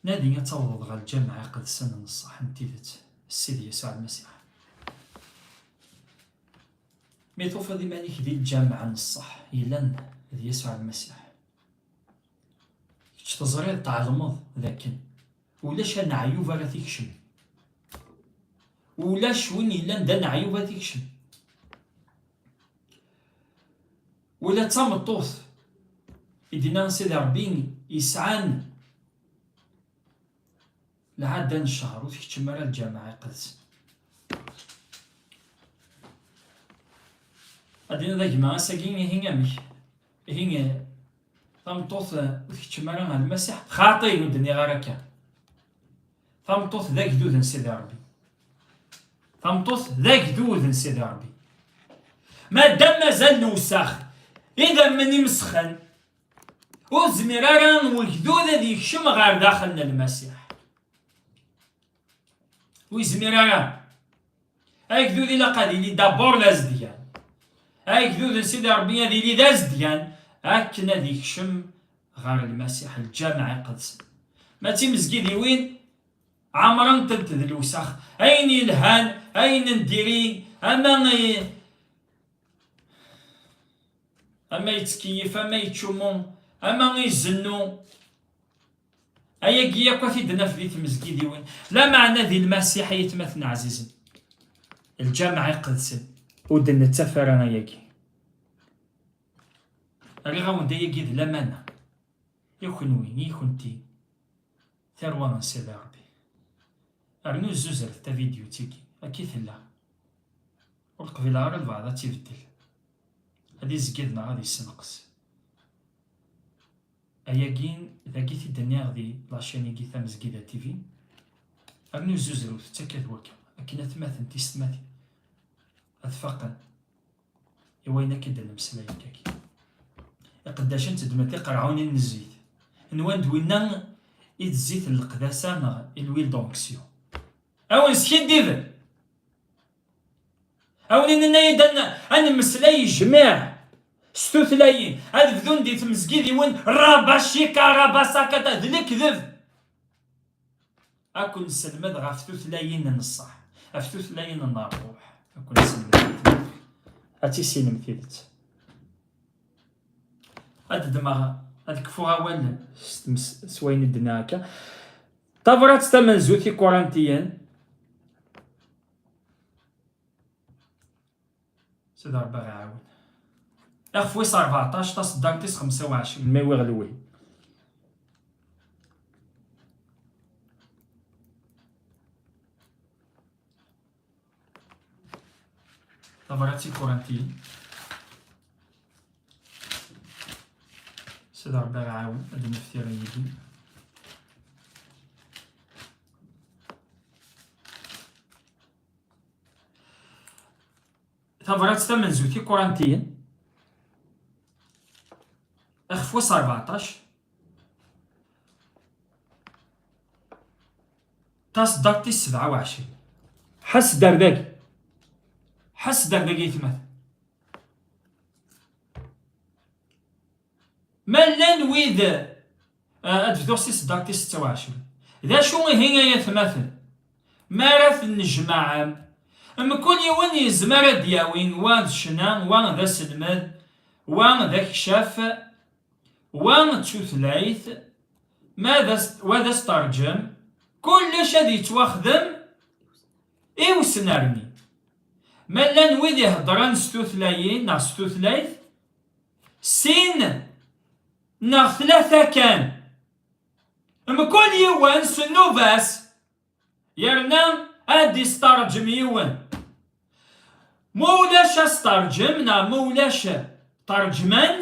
Nadi ad tawḍeḍ ɣer lǧameɛ iqedsen n ṣṣeḥ n tidet, Sidi Yasuɛ Lmasiḥ. Mi tufiḍ iman-ik di lǧameɛ n ṣṣeḥ yellan d Yasuɛ Lmasiḥ, kečč teẓriḍ, tɛelmeḍ d akken ulac aneɛyub ara t-ikecmen. Ulac win yellan d aneɛyub ara t-ikecmen. Ula d tameṭṭut i d-yenna Sidi Ṛebbi yesɛan lɛadda n ccehr ur tkeččem ara lǧameɛ iqedsen. Ad d-tiniḍ a gma ass-agi ihi amek? Ihi tameṭṭut ur tkeččem ara ɣer Lmasiḥ? Xaṭi, ur d-nniɣ ara akka. Tameṭṭut d agdud n Sidi Ṛebbi. Tameṭṭut d agdud n Sidi Ṛebbi. Madam mazal lewsex, idammen imesxen, ur zmir ara wegdud ad yekcem ɣer daxel n Lmasiḥ. Ur yezmir ara. Agdud ilaq ad yili d'abord d azedgan. Agdud n Sidi Ṛebbi ad yili d azedgan akken ad yekcem ɣer Lmasiḥ, lǧameɛ iqedsen. Ma d timezgidiwin, ɛemṛent-tent d lewsex. Ayen yelhan, ayen n diri, ama i-, ama yettkeyyif, ama yeččumu, ama izennu. Ayagi yakk ad t-id-naf di tmezgidiwin. Lameɛna di Lmasiḥ, ay atmaten ɛzizen, lǧameɛ iqedsen, ur d-nettaf ara ayagi. Rriɣ-awen-d ayagi d lamana i kenwi, i kenti, tarwa n Sidi Ṛebbi. Rnu zuzret tavidyut-agi, akka i tella. Ur qbileɣ ara lbeɛḍ ad tt-ibeddel. Ad izgid neɣ ad yessenqes. Ayagi, dagi t-id-nniɣ di la chaîne-agi Tamezgida T V. Rnu zuzrut, ttakkat wakka, akken atmaten tisetmatin ad faqen i wayen akka d-nemmeslay akkagi. Iqeddacen tteddmen tiqerɛunin n zzit. Nwan d winna i d zzit n leqdasa neɣ i l'huile d'onction. A wen-skiddiben! A wen-inin ad n-, ad nemmeslay jmiɛ s tutlayin, ad bdun di tmezgidiwin rabacika, rabasakata, d lekdeb. Ad ken-nesselmed ɣef tutlayin n ṣṣeḥ, ɣef tutlayin n ṛṛuḥ. Ad ken-nesselmed ɣef tutlayin. Ad tissinem tidet. Ad ddmeɣ, ad kfuɣ awal s tmes-, s wayen i d-nniɣ akka. Tabrat tamenzut i Kurantiyen. Sidi Ṛebbi ad ɣ-iɛawen. Ixef wis rbeɛṭac, taṣeddart tis xemsa u ɛecrin, ma iwiɣ lwi. Tabrat i Kurantiyen. Sidi Ṛebbi ad ɣ-iɛawen ad d-neftir ayagi. Tabrat tamenzut i Kurantiyen, ixef wis rbeɛṭac, taṣeddart tis sebɛa u ɛecrin. Ḥess-d ar dagi. Ḥess-d ar dagi, aytmaten. Ma llan wid, eh, ad bduɣ si tseddart tis setta u ɛecrin. D acu ihi, ay atmaten, mi ara tennejmaɛem, Mkul yiwen yezmer ad d-yawi, wa d ccna, wa d aselmed, wa d akcaf, wa d tutlayt, ma d as-, wa d asṭerǧem, kullec ad yettwaxdem i usnerni. Ma llan wid iheddren s tutlayin neɣ s tutlayt, sin neɣ tlata kan, mkul yiwen s nnuba-s, yerna ad d-isṭerǧem yiwen. Ma ulac asṭerǧem neɣ ma ulac ṭerǧman,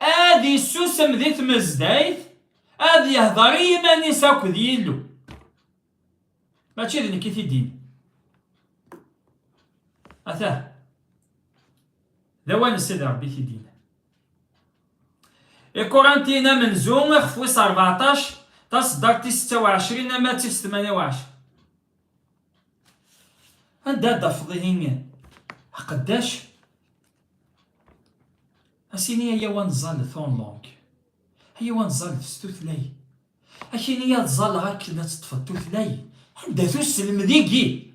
ad issusem di tmezdayt, ad yehder i yiman-is akked Yillu. Mačči d nekk i t-id-yenna. Atah. D awal n Sidi Ṛebbi i t-id-yenna. Ikurantiyen amenzu, ixef wis rbeɛṭac, taṣeddart tis setta u ɛecrin ama d tis tmanya u ɛecrin. Anda ad d-tafeḍ ihi aqeddac? Ad s-ini, ayaw ad nẓallet en langue, ayaw ad nẓallet s tutlayin. Ad k-ini ad ẓalleɣ akken ad teṭṭfeḍ tutlayin. Anda-t uselmed-igi?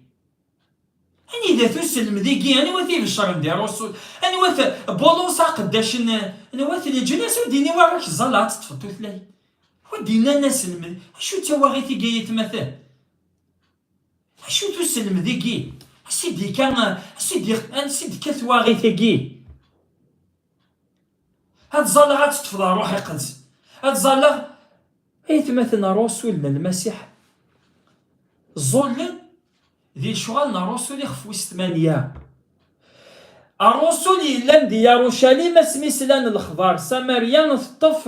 Anida-t uselmed-igi? Anwa t-ibecren di Ṛṛusul? Anwa-t Bulus aqeddac n, anwa-t leǧnas ur d-ini wara k-ẓalleɣ ad teṭṭfeḍ tutlayin? Ur d-innan aselmed? Acu d tawaɣit-igi ay atmaten? Acu-t uselmed-igi? Ansi d-ikka, ansi d-, ansi d-tekka twaɣit-agi? Ad ẓalleɣ ad teṭṭfeḍ Ṛṛuḥ Iqedsen. Ad ẓalleɣ, ay atmaten, Ṛṛusul n Lmasiḥ ẓẓullen di lecɣal n Ṛṛusul ixef wis tmanya. Ṛṛusul yellan di Yarucalim asmi slan lexbar Samarya teṭṭef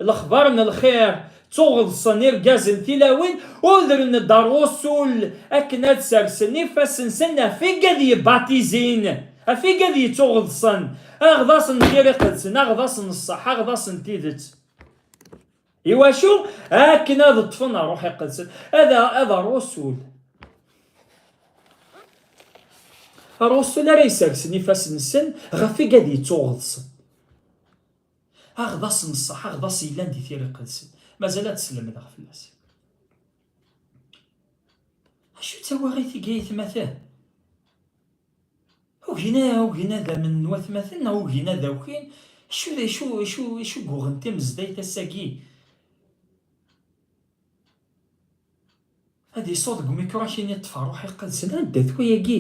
lexbar n lxir, ttuɣeḍsen irgazen tilawin, udren-d Ṛṛusul akken ad sersen ifassen-nsen ɣef igad yebbatizin, ɣef igad yettuɣeḍsen, aɣḍas n Tira Iqedsen, aɣḍas n ṣṣeḥ, aɣḍas n tidet. Iwacu? Akken ad ṭṭfen Ṛṛuḥ Iqedsen, ad, ad Ṛṛusul. Ṛṛusul ara isersen ifassen-nsen ɣef igad yettuɣeḍsen. Aɣḍas n ṣṣeḥ, aɣḍas yellan di Tira Iqedsen. Mazal ad slemdeɣ fell-as. Acu d tawaɣit-agi ay atmaten? Ugin, ugin ad amnen watmaten neɣ ugin ad awkin? Acu, acu, acu, acu yuɣen timezdayt ass-agi? Ad yessuḍ deg umikru ad k-ini ṭṭef Ṛṛuḥ Iqedsen, anda-t wayagi?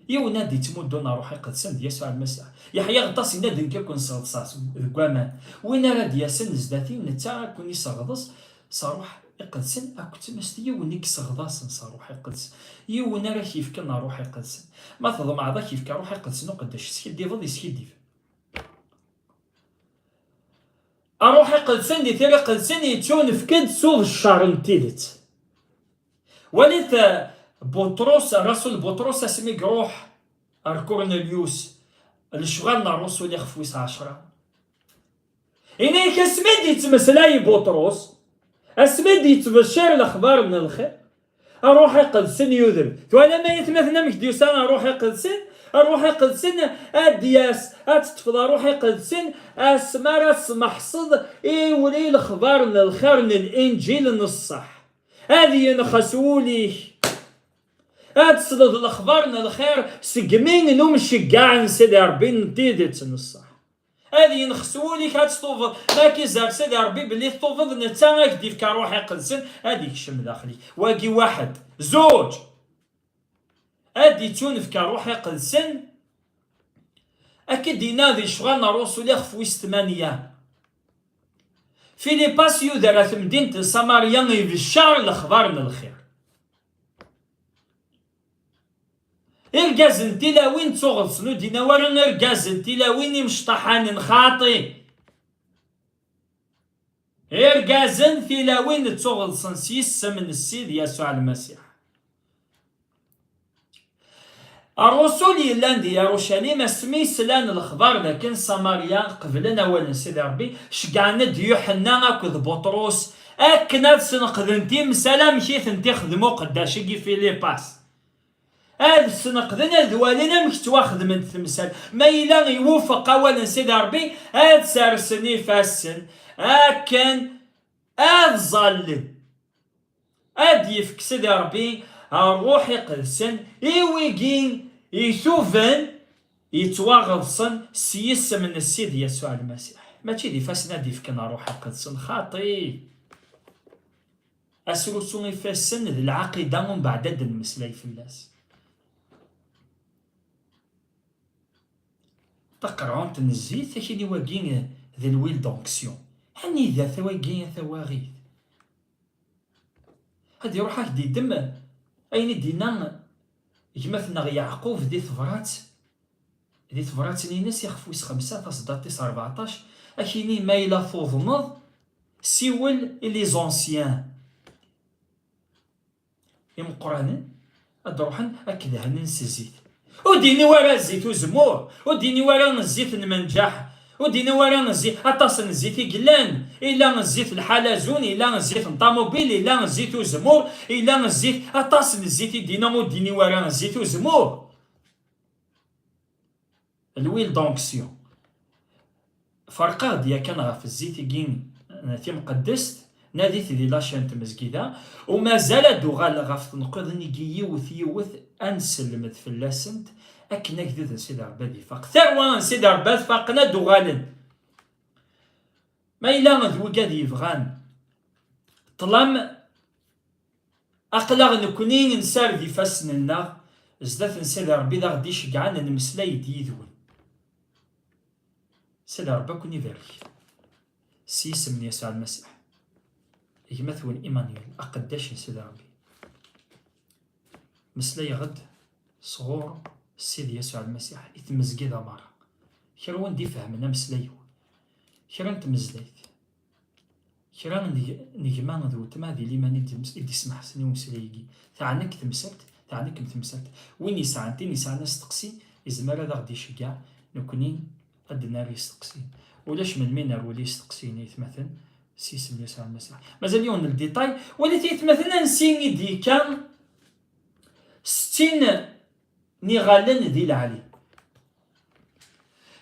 Yiwen ad d-ittmuddun Ṛṛuḥ Iqedsen d Yasuɛ Lmasiḥ. Yeḥya Aɣeṭṭas yenna-d, nekk ad ken-sseɣḍseɣ s, deg waman. Win ara d-yasen zdat-i, netta ad ken-isseɣḍes s Ṛṛuḥ Iqedsen akked tmest. Yiwen i yesseɣḍasen s Ṛṛuḥ Iqedsen. Yiwen ara k-yefken Ṛṛuḥ Iqedsen. Ma tḍemɛeḍ ad k-yefk Ṛṛuḥ Iqedsen uqeddac, teskiddibeḍ, yeskidib. Ṛṛuḥ Iqedsen di Tira Iqedsen yettunefk-d s uḍeccar n tidet. Walit, eh, Buṭrus, Rasul Buṭrus asmi iruḥ ar Kurnilyus, lecɣal n Ṛṛusul ixef wis ɛecra. Ini-ak asmi d-yettmeslay Buṭrus, asmi d-yettbeccir lexbar n lxir, Ṛṛuḥ Iqedsen yudem. Twalam ay atmaten amek d-yusa Ṛṛuḥ Iqedsen? Ṛṛuḥ Iqedsen ad d-yas, ad teṭṭfeḍ Ṛṛuḥ Iqedsen asmi ara tesmeḥseḍ i wli lexbar n lxir n Linǧil n ṣṣeḥ. Ad yenxes wul-ik. Ad tesleḍ lexbar n lxir seg imi n umceggeɛ n Sidi Ṛebbi n tidet n ṣṣeḥ. Ad yenxes wul-ik, ad testubeḍ. Ma k-izerr Sidi Ṛebbi belli testubeḍ, netta ad k-d-ifk Ṛṛuḥ Iqedsen, ad ikcem daxel-ik. Wagi waḥed. Zuǧ. Ad d-ittunefk Ṛṛuḥ Iqedsen, akken d-yenna di lecɣal n Ṛṛusul ixef wis tmanya. Filipas yuder ar temdint n Samarya, ibeccer lexbar n lxir. Irgazen n tilawin ttuɣeḍsen, ur d-yenna wara irgazen n tilawin imecṭaḥanen, xaṭi. Irgazen n tilawin ttuɣeḍsen s yisem n Ssid Yasuɛ Lmasiḥ. Ṛṛusul yellan di Yarucalim, asmi slan lexbar d akken Samarya qeblen awal n Sidi Ṛebbi, ceggɛen-d Yuḥenna akked Buṭrus akken ad sneqden timsal amek i tent-ixdem uqeddac-agi Filipas. Ad sneqden, ad walin amek ttwaxedment temsal. Ma yella iwufeq awal n Sidi Ṛebbi, ad sersen ifassen akken ad ẓallen. Ad d-yefk Sidi Ṛebbi Ṛṛuḥ iqedsen i wigi ituben, yettwaɣeḍsen s yisem n Ssid Yasuɛ Lmasiḥ. Mačči d ifassen ad d-ifken Ṛṛuḥ iqedsen, xaṭi. Asrusu ifassen d lɛaqida, umbeɛd ad d-nemmeslay fell-as. Taqerɛunt n zzit, akini-wagi d l'huile d'onction. Anida-t wagi a tawaɣit? Ad iruḥ ad ak-d-iddem ayen i d-yenna gma-tneɣ Yeɛqub di tebrat, di tebrat-nni-ines ixef wis xemsa, taṣeddaṭ tis rbeɛṭac, akini ma yella tuḍneḍ, siwel i les anciens. Imeqqranen ad d-ruḥen ad k-dehnen s zzit. Ur d-iniw ara zzit uzemmur, ur d-iniw ara zzit n menǧaḥ, ur d-iniw ara zzit, aṭas n zzit i yellan. Ila zzit lḥalazun, ila zzit n ṭamubil, ila zzit uzemmur, ila zzit, aṭas n zzit i d-iniw, ur d-iniw ara zzit uzemmur. L'huile d'onction. Ferqeɣ-d yakan ɣef zzit-igi n timqeddest, nadit di la chaîne n tmezgida, u mazal ad d-uɣaleɣ ɣef tenqiḍin-igi yiwet yiwet, ad nselmed fell-asent, akken agdud n Sidi Ṛebbi ad ifaq. Tarwa n Sidi Ṛebbi ad faqen, ad d-uɣalen. Ma yella d wigad yebɣan ṭṭlam, aql-aɣ nekni nessared ifassen-nneɣ zdat n Sidi Ṛebbi d aɣ-d-iceggɛen, nemmeslay-d yid-wen. Sidi Ṛebbi ad ken-ibarek. S yisem n Yasuɛ Lmasiḥ, gma-twen Emmanuel, aqeddac n Sidi Ṛebbi. Meslayeɣ-d sɣur Sidi Yasuɛ Lmasiḥ i tmezgida merra. Kra win d-ifehmen ameslay-iw, kra n tmezlayt, kra n gma d weltma di liman i d-, i d-ismeḥsen i umeslay-agi. Teɛna-k temsalt, teɛna-kem temsalt. Win yesɛan, tin yesɛan asteqsi, yezmer ad aɣ-d-iceggeɛ, nekkni ad d-nerr isteqsiyen. Ulac melmi nerwel isteqsiyen, ay atmaten, s yisem n Yasuɛ Lmasiḥ. Mazal yiwen n ldiṭay, walit ay atmaten ansi i d-yekka settin n iɣallen di leɛli.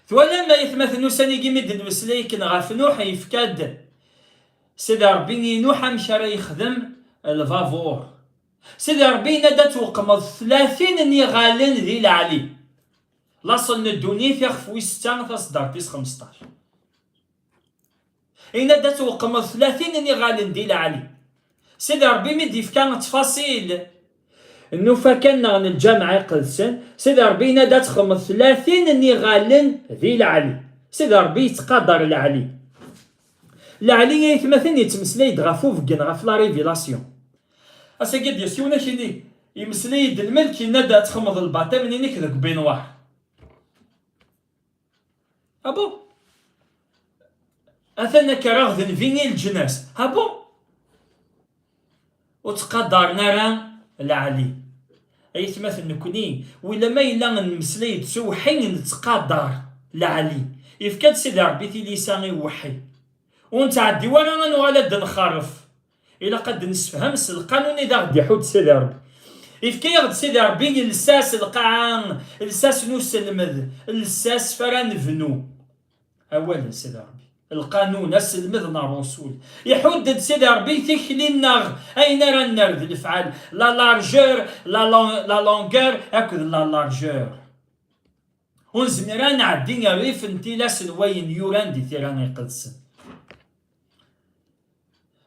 Twalam ay atmaten, ussan-agi mi d-nmeslay akken ɣef Nuḥ, yefka-d Sidi Ṛebbi i Nuḥ amek ara yexdem lbabur. Sidi Ṛebbi yenna-d ad tweqmeḍ tlatin n iɣallen di leɛli. Laṣel n ddunit, ixef wis setta, taṣeddart tis xemseṭṭac. Yenna-d ad tweqmeḍ tlatin n iɣallen di leɛli. Sidi Ṛebbi mi d-yefka ttfaṣil n ufakan neɣ n lǧameɛ iqedsen, Sidi Ṛebbi yenna-d ad texmeḍ tlatin n iɣallen di leɛli. Sidi Ṛebbi yettqadar leɛli. Leɛli ay atmaten yettmeslay-d ɣef ubeggen, ɣef la révélation. Ass-agi d-yas yiwen akini, yemeslay-d lmelk, yenna-d ad texmeḍ lbaṭa-m-inek deg ubinwaṛ. Ah bon? Atan akka rreɣ d nnbi i leǧnas. Ah bon? Ur ttqadaren ara leɛli. Ay atmaten, nekkni, wila ma yella nmeslay-d s uweḥḥi, nettqadar leɛli. Yefka-d Sidi Ṛebbi tilisa i uweḥḥi. Ur nettɛeddi wara ad nuɣal ad d-nxerref. Ilaq ad d-nessefhem s lqanun i d aɣ-d-iḥudd Sidi Ṛebbi. Ifka-yaɣ-d Sidi Ṛebbi lsas, lqaɛa, lsas n uselmed, lsas f ara nebnu. Awal n Sidi Ṛebbi, lqanun, aselmed n ṛṛusul. Iḥudd-d Sidi Ṛebbi tikli-nneɣ, ayen ara nerr d lefɛal, la largeur, la lon-, la longueur akked la largeur. Ur nezmir ad nɛeddi rrif n tilas n wayen yuran di Tira Iqedsen.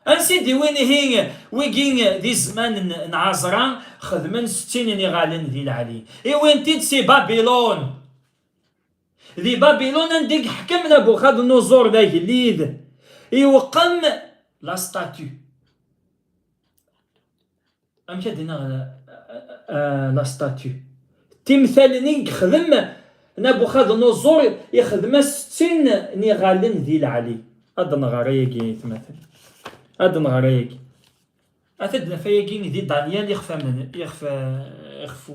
Ansi d-iwin ihi wigi di zzman n, n Ɛazra xedmen settin n iɣallen di leɛli? Iwin-t-id si Babilun. Di Babilun anda i yeḥkem Nabuxadnuẓur d agellid, iweqqem la statue. Amek ad d-iniɣ, euh, euh, la statue? Timtal-nni i yexdem Nabuxadnuẓur, ixdem-as settin n iɣallen di leɛli. Ad nɣer ayagi, ay atmaten. Ad nɣer ayagi. Ad t-id-naf ayagi di Danyal ixef amen-, ixef, ixef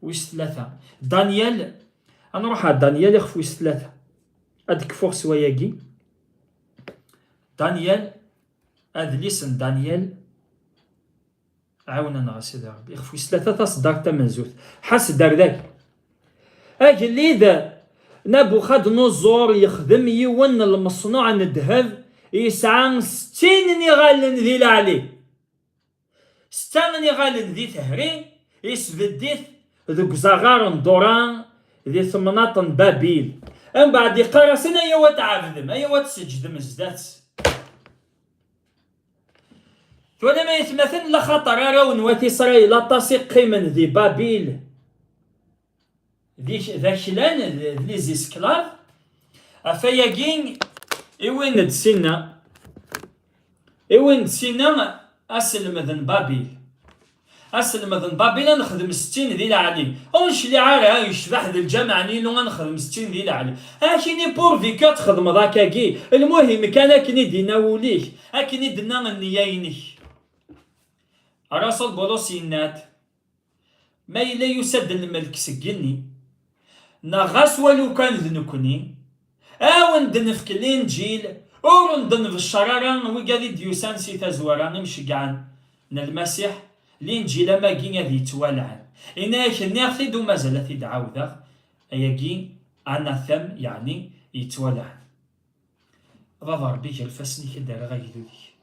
wis tlata. Danyal, ad nruḥ ar Danyal ixef wis tlata. Ad kfuɣ s wayagi. Danyal, adlis n Danyal, Ɛawen-aneɣ a Sidi Ṛebbi. Ixef wis tlata, taṣeddart tamenzut. Ḥas-d ar dagi. Agellid Nabuxadnuẓur yexdem yiwen n lmeṣnuɛ n ddheb yesɛa settin n iɣallen di leɛli. Setta n iɣallen di tehri, isbedd-it deg uzaɣar n Dura, di temnaḍt n Babil. Mbeɛd iqqar-asen: "Ayaw ad tɛebdem, ayaw ad tseǧdem zdat-s." Twalam ay atmaten, laxaṭer arraw n wat Isṛayil aṭas i qqimen di Babil, d ik-, d aklan, d, d les esclaves. Ɣef wayagi, i win d-sinna, i win d-sinna aselmed n Babil. Aselmed n Babil, ad nexdem settin di leɛli. Ur necliɛ ara, yecbeḥ d lǧameɛ n Yillu, ad nexdem settin di leɛli. Akini, pourvu que ad txedmeḍ akkagi, lmuhim kan akken i d-yenna wul-ik, akken i d-tenna nniya-inek. Rasul Bulus yenna-d: "Ma yella yusa-d lmelk seg igenni, neɣ ɣas walu kan d nekkni, a wen-d-nefk Linǧil, ur n-d-nbeccer ara wigad i d-yusan si tazwara, imceggɛen n Lmasiḥ, Linǧil am wagi ad yettwalɛen." Yenna-yak: "Nniɣ-t-id, u mazal ad t-id-ɛawdeɣ, ayagi anatem, yeɛni yettwalɛen." A Baba Ṛebbi, ger ifassen-ik ad d-rreɣ agdud-ik.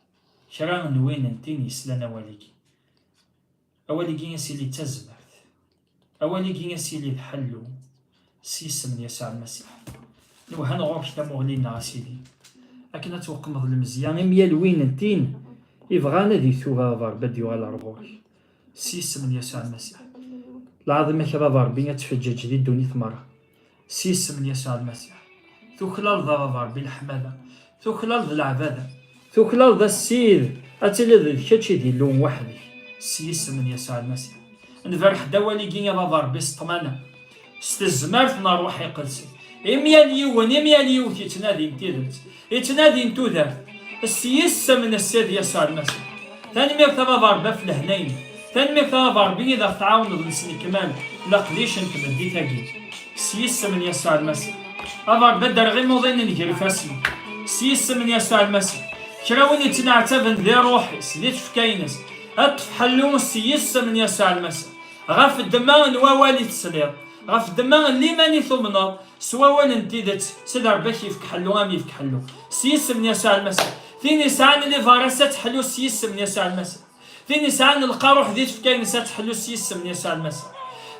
Kra n win n tin yeslan awal-agi. Awal-agi a s-yili d tazmert. Awal-agi a s-yili d ḥellu. S yisem n Yasuɛ Lmasiḥ. Nwehhan ɣur-k tamuɣli-nneɣ a Sidi, akken ad tweqqmeḍ lemzeyya i myal win n tin ibɣan ad itub, a Baba Ṛebbi, ad d-yuɣal ar ɣur-k. S yisem n Yasuɛ Lmasiḥ. Lɛaḍima-k a Baba Ṛebbi ad tfeǧǧeǧ di ddunit merra. S yisem n Yasuɛ Lmasiḥ. Tuklaleḍ a Baba Ṛebbi leḥmala. Tuklaleḍ leɛbada. Tuklaleḍ a Ssid ad tiliḍ d kečč i d Illu weḥd-k. S yisem n Yasuɛ Lmasiḥ. Nberreḥ-d awal-agi a Baba Ṛebbi s ṭṭmana, s tezmert n Ṛṛuḥ Iqedsen. I myal yiwen, i myal yiwet yettnadin tidet, yettnadin tudert, s yisem n Ssid Yasuɛ Lmasiḥ. Tanemmirt a Baba Ṛebbi ɣef lehna-inek. Tanemmirt a Baba Ṛebbi i d aɣ-tɛawneḍ nesnekmal leqdic n tmeddit-agi. S yisem n Yasuɛ Lmasiḥ. A Baba Ṛebbi, ad d-rreɣ imuḍinen gar ifassen-ik. S yisem n Yasuɛ Lmasiḥ. Kra win yettneɛtaben di ṛṛuḥ-is, di tfekka-ines, ad ṭṭef ḥellu s yisem n Yasuɛ Lmasiḥ. Ɣef ddemma n wawal i tesliḍ, ɣef ddemma n liman i tumneḍ, s wawal n tidet, Sidi Ṛebbi ad k-yefk ḥellu, am yefk ḥellu. S yisem n Yasuɛ Lmasiḥ. Tin yesɛan livaras ad teḥlu s yisem n Yasuɛ Lmasiḥ. Tin yesɛan lqaruḥ di tfekka-ines ad teḥlu s yisem n Yasuɛ Lmasiḥ.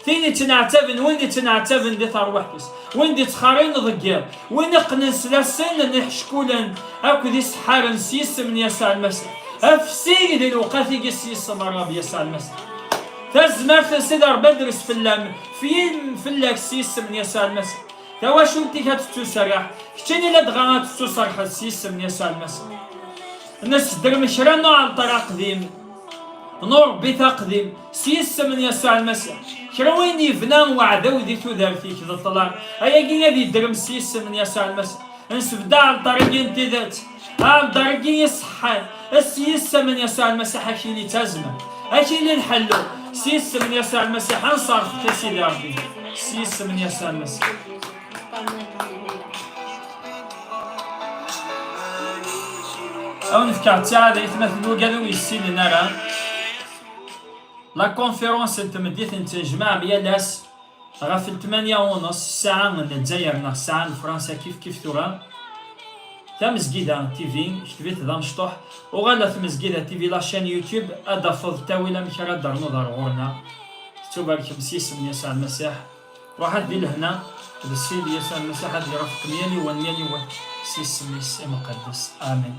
Tin yettneɛtaben, win yettneɛtaben di terwiḥt-is, win d-yettxarin deg yiḍ, win iqqnen s lassen n iḥeckulen akked iseḥḥaren s yisem n Yasuɛ Lmasiḥ. Afsi di lewqat-agi s yisem n Ṛṛabi Yasuɛ Lmasiḥ. Tazmert n Sidi Ṛebbi ad d-tres fell-am, fell-, fell-ak s yisem n Yasuɛ Lmasiḥ. Tawacult-ik ad tettuserreḥ, keččini ladɣa ad tettuserḥeḍ s yisem n Yasuɛ Lmasiḥ. Nessedrem kra n uɛalṭar aqdim, n uṛebbit aqdim, s yisem n Yasuɛ Lmasiḥ. Kra wayen yebna uɛdaw di tudert-ik d ṭṭlam, ayagi ad yeddrem s yisem n Yasuɛ Lmasiḥ. Nsebded aɛalṭar-agi n tidet, aɛalṭar-agi iṣeḥḥan, s yisem n Yasuɛ Lmasiḥ ad k-yili d tazmert, ad k-yili d ḥellu, s yisem n Yasuɛ Lmasiḥ ad nṣerfeḍ a Sidi Ṛebbi, s yisem n Yasuɛ Lmasiḥ. Ad wen-fkeɣ ttiɛad ay atmaten, wigad ur yessinen ara. La conférence n tmeddit nettnejmaɛ yal ass ɣef tmanya u nneṣ, ssaɛa n Lezzayer neɣ ssaɛa n Fransa kif kif tura. Tamezgida T V, kteb-it d amecṭuḥ. Uɣal ɣer Tmezgida T V, la chaîne YouTube, ad d-tafeḍ ttawil amek ara d-ternuḍ ar ɣur-neɣ. Tettubarkem s yisem n Yasuɛ Lmasiḥ. Ruḥet di lehna, d Ssid Yasuɛ Lmasiḥ ad irafeqkem yal yiwen, yal yiwet, s yisem-is imqeddes. Amin.